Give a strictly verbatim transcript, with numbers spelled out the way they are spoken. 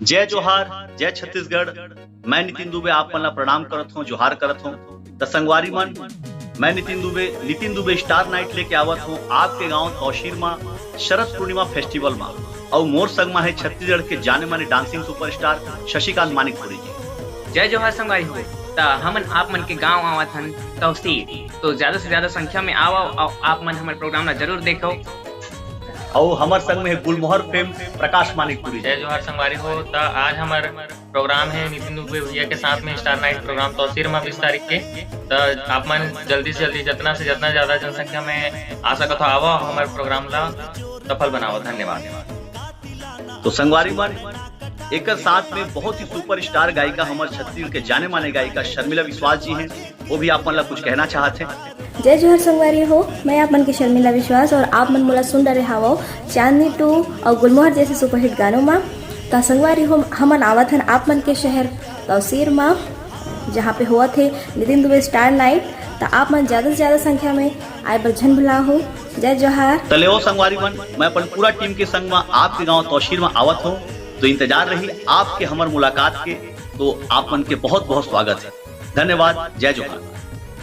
जय जोहार, जय छत्तीसगढ़। मैं नितिन दुबे आप मन ला प्रणाम करत हूँ, जोहार करत हूँ। त संगवारी मन, मैं नितिन दुबे, नितिन दुबे स्टार नाइट लेके आवत हूँ आपके गांव तौशीर मा शरद पूर्णिमा फेस्टिवल मा। अउ मोर संग मा है छत्तीसगढ़ के जाने माने डांसिंग सुपरस्टार शशिकांत मानिकपुरी जी। जय जोहार संगवारी हो। त हमन आप मन के गांव आवत हन तौसीर, तो ज्यादा से ज्यादा संख्या में आवव अउ आप मन हमर प्रोग्राम ला जरूर देखव। अउ हमर संग में है गुलमोहर फेम प्रकाश मानिकपुरी जी। जय जोहार संगवारी हो। त आज हमर प्रोग्राम है नितिन दुबे भैया के साथ में स्टार नाइट प्रोग्राम तौसीर मा बीस तारीख के। त आप मन जल्दी से जल्दी जितना से जितना ज्यादा जनसंख्या में आ सकत हो, आवव, हमर प्रोग्राम ला सफल बनावव। धन्यवाद। तो संगवारी मन, एकर साथ में बहुत ही सुपरस्टार गायिका हमर छत्तीसगढ़ के जाने माने गायिका शर्मिला विश्वास जी हैं, वो भी आप मन ला कुछ कहना चाहत हैं। जय जोहार संगवारी हो, मैं आप मन के शर्मिला विश्वास और आप मन मोला सुन डरे हावव चांदनी टू और गुलमोहर जैसे सुपरहिट गानों मा। त संगवारी हो, हमन आवत हन आप मन के शहर तौसीर मा, जहाँ पे होवत हे नितिन दुबे स्टार नाइट। त आप मन ज्यादा से ज्यादा संख्या में आए बर झन भुलाहू। जय जोहार। त लेवव संगवारी मन, मैं अपन पूरा टीम के संग मा आपके गांव तौशीर मा आवत हूँ, तो इंतजार रही आपके हमर मुलाकात के। तो आप मन के बहुत बहुत स्वागत है। धन्यवाद। जय जोहार।